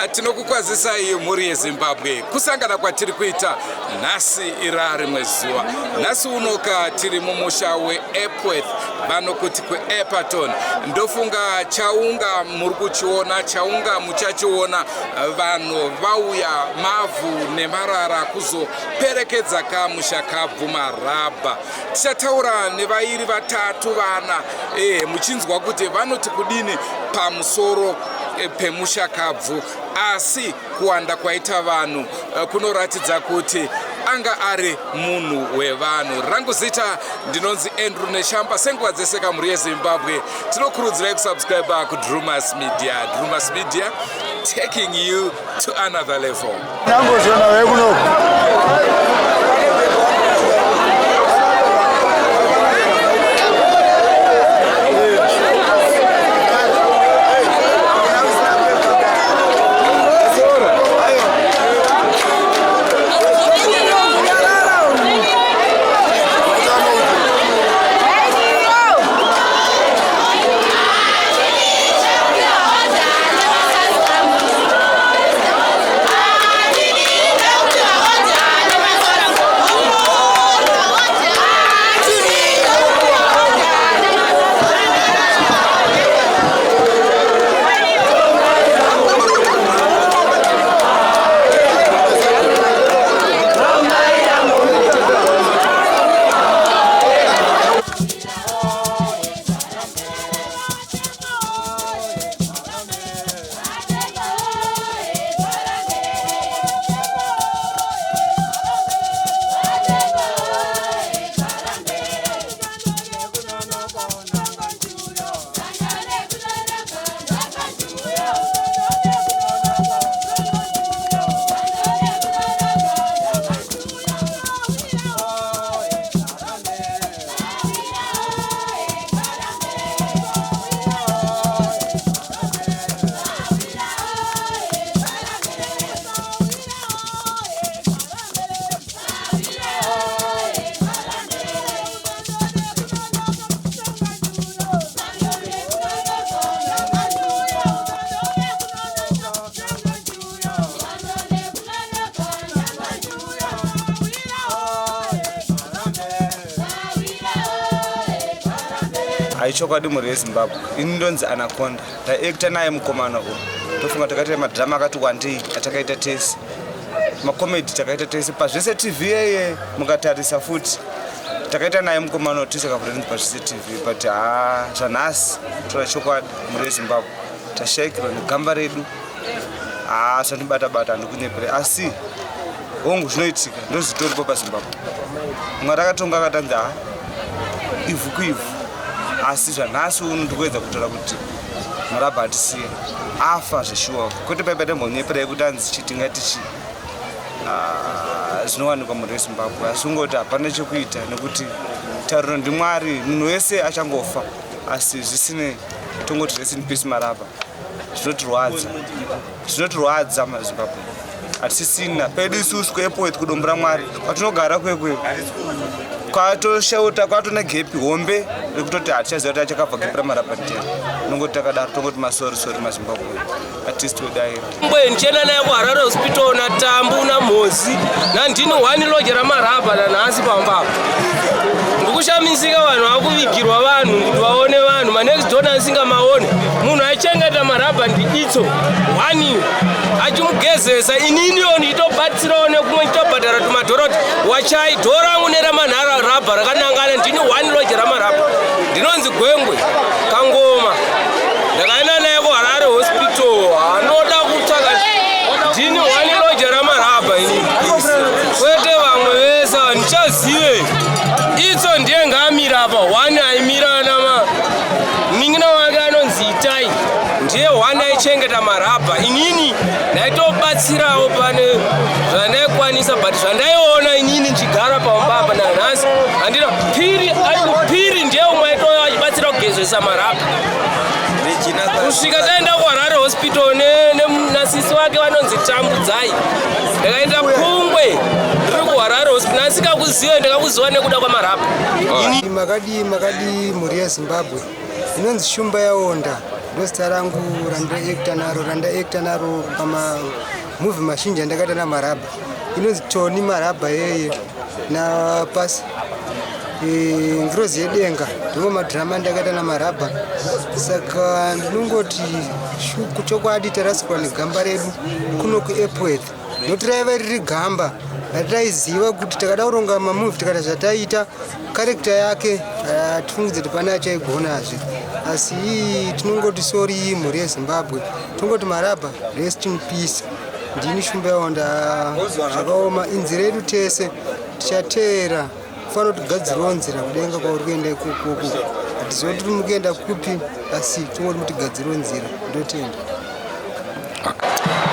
Ah, tinokukwazisai mhuri yeZimbabwe kusangana kwatiri kuita nhasi ira rimwe zuva. Nhasi unoka tiri mumusha weEpworth vanokuti kuEpaton. Ndofunga chaunga muri kuchiona, chaunga muchachiona, vanhu vauya mavhu nemarara kuzoperekedza kamusha kabvumarabha. Tichataura nevairi vatatu vana eh, muchinzwa kuti vanoti kudini pamusoro eh, pemushakabvu asi kuwanda kwaita vanhu eh, kunoratidza kuti anga ari munhu wevanhu. Rangu zita ndinonzi Andrew Neshamba. Senguva dzese kamhuri yeZimbabwe tinokurudzirai kusubscribe kuDrumas Media. Drumas Media taking you to another level. Nangozona vekunoku. Haichokwadi mhuri yeZimbabwe, ini ndonzi Anaconda, ndaacta naye mukomana uyu. Tofunga takaita madrama akati wandei atakaita tese, makomedi takaita tese pazvese TV yeye mukatarisa futi takaita naye mukomana uyu tese kakurenzi pazvese TV, but haa zvanhasi tora chokwadi mhuri yeZimbabwe tashaikirwa negamba redu. Haa zvandibata bata handikunyepere, asi hongu zvinoitika, ndozvitoripo paZimbabwe. Mwari akatonga akatanzi haa ivhu kuivhu, asi zvanhasi uno ndikuedza kutaura kuti Marabha atisiye afa zveshuwa, kwete paipa tambonyeperei kuti anzi chi tingati chi zvinowanikwa mhuri yeZimbabwe, asi kungoti hapana chekuita nekuti tariro ndiMwari, munhu wese achangofa, asi zvisinei tongoti rest in peace Marabha. Zvinotirwadza, zvinotirwadza maZimbabwe, hatisisina pedu isusu kuEpworth kudombo raMwari kwatinogara kwekwe kwatoshauta kwatone gepi hombe rekutoti hatichaziva kuti achakabva gepi raMarabha ndiani. Nongoti takadaro tongoti masori sori maZimbabwe artist wedu aira Mbwe ndichienda naye kuHarare Hospital naTambu naMhozi nandini one lodge raMarabha nanhasi pamba apa. Ndikushamisika vanhu vakuvigirwa vanhu kuti vaone vanhu manext door asingamaone. Munhu aichengeta Marabha ndiItso one achimugezesa ininiwo ndichitobatsirawo nekumwe ndichitobhadhara tumadhora kuti wachai dhora rangu neramanharabha rakanangana ndini one lodge raMarabha. Ndinonzi Gwengwe Kangoma. Ndakaenda naye kuHarare Hospital anoda kutsvaka ndini one lodge raMarabha ini kwete vamwe vese handichazive. Itso ndiye ngaamira apa one aimira nama munin'ina wake anonzi Itai ndiye one aichengeta Marabha. Inini ndaitobatsirawo pane zvandaikwanisa but zvandaiona inini ndichigara pamba apa nanhasi handina piri piri ndiye umwe aitouya achibatsira kugezesa Marabha kusvika taenda kuHarare Hospital nasisi wake vanonzi Tambudzai. Ndakaenda Pungwe ndiri kuHarare Hospital ndasikakuzive, ndakakuziva nekuda kwaMarabha. Makadii makadii mhuri yeZimbabwe, inonzi Shumba Yaonda. Ndozita rangu randaacta naro, randaacta naro pamamovie mazhinji andakaita naMarabha. Inonzi Tony Marabha yeye napasi Ngirozi Yedenga, ndimo madhirama andakaita naMarabha. Saka ndinongoti chokwadi tarasikwa negamba redu kuno kuEpworth, nokuti raiva riri gamba rataiziva kuti takada kuronga mamovie tikaita zvataita, character yake hatifungidze kuti pane achaigonazve. Asi tinongoti sorry mhuri yeZimbabwe, tongoti Marabha rest in peace. Ndini Shumba Yawanda. Zvakaoma, inzira yedu tese tichateera. Kufanira kuti tigadziriwo nzira kudenga kwauri kuenda ikokoko. Hatiziva kuti tiri kuenda kupi, asi tongoti mutigadziriwo nzira. Ndotenda.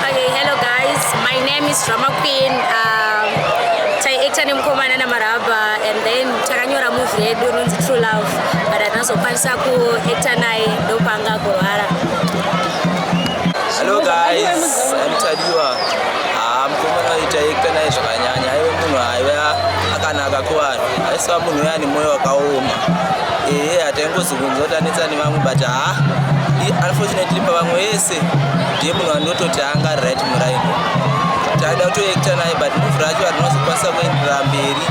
Okay, hello guys. My name is Drama Queen. Taiacta nemukomana naMarabha and then takanyora movie yedu inonzi True Love, but hatinazokwanisa kuacta naye ndopanga kurwara. Hello guys, I'm Tadiwa. Ah, mukomana waita acta naye zvakanyanya. Aive munhu aiva akanaka kuvanhu. Aisava munhu uya ane mwoyo wakaoma. Ehe, hataingozokunzwa kuti anetsa nevamwe, but ha, unfortunately pavamwe vese ndiye munhu andototi anga ari right muraini. Taida kutoacta naye, but movie racho harinazokwanisa kuenderera mberi.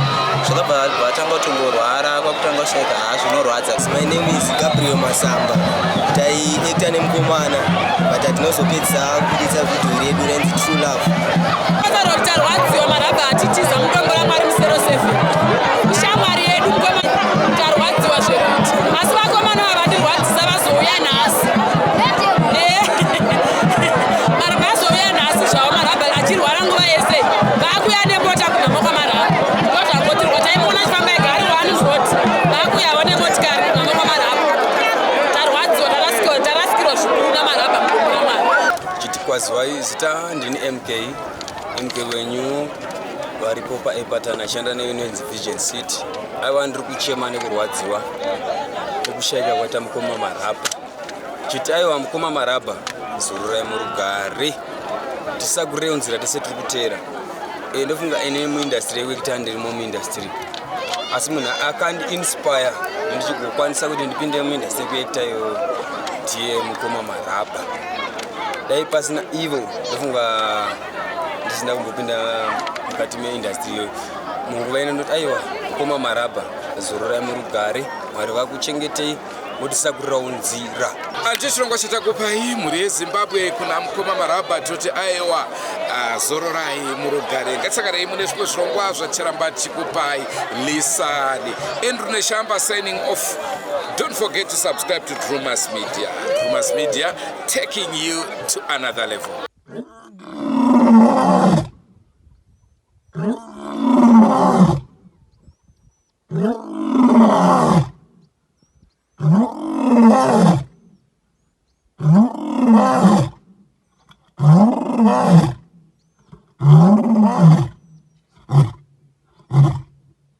Zvakabva vatanga kutongorwara, kwakutanga kushaika. Ha, zvinorwadza. My name is Gabriel Masamba. Taiacta nemukomana, but hatinozopedzisa kubuditsa vhidhiyo redu rainzi True Love. Tarwadziwa, Marabha atitiza mudombo raMwari musero 7, shamwari yedu mukoma. Tarwadziwa zvekuti, asi vakomana vavandirwadzisa vazouya nhasi. Marabha azouya nhasi zvavo. Marabha achirwara nguva yese, vaakuya nemota kunhamo kwaMarabha. Ndozvakotirwa, taimuona achifamba ega ari one road, vaakuyawo nemotikari kunhamo kwaMarabha. Tarwadziwa, tarasikirwa zvikuru naMarabha mudombo raMwari. Chitikwaziwai, zita ndini MK, MK wenyu varipo paEpatan, achishanda neinonzi Vision City. Aiwa, ndiri kuchema nekurwadziwa nekushayika kwaita mukoma Marabha. Chiti aiwa, mukoma Marabha, zorurai murugare, tisagurewo nzira tese tiri kuteera. Ndofunga ine muindustry yekuita, ndirimo muindustry, asi munhu akandiinspire ndichigokwanisa kuti ndipinde muindustry yekuacta iyoyo ndiye mukoma Marabha. Dai pasina ivo, ndofunga ndisina kumbopinda mukati meindustry iyoyo munguva ino. Ndoti aiwa, mukoma Marabha, zororai murugare, Mwari vakuchengetei, motisakurirawo nzira. Ndicho chirongwa chatakupai, mhuri yeZimbabwe. Kuna mukoma Marabha toti aiwa, zororai murugare. Ngatisanganei mune zvimwe zvirongwa zvacharamba tichikupai. Lisani Andrew Neshamba signing off. Don't forget to subscribe to Drumas Media. Drumas Media, taking you to another level.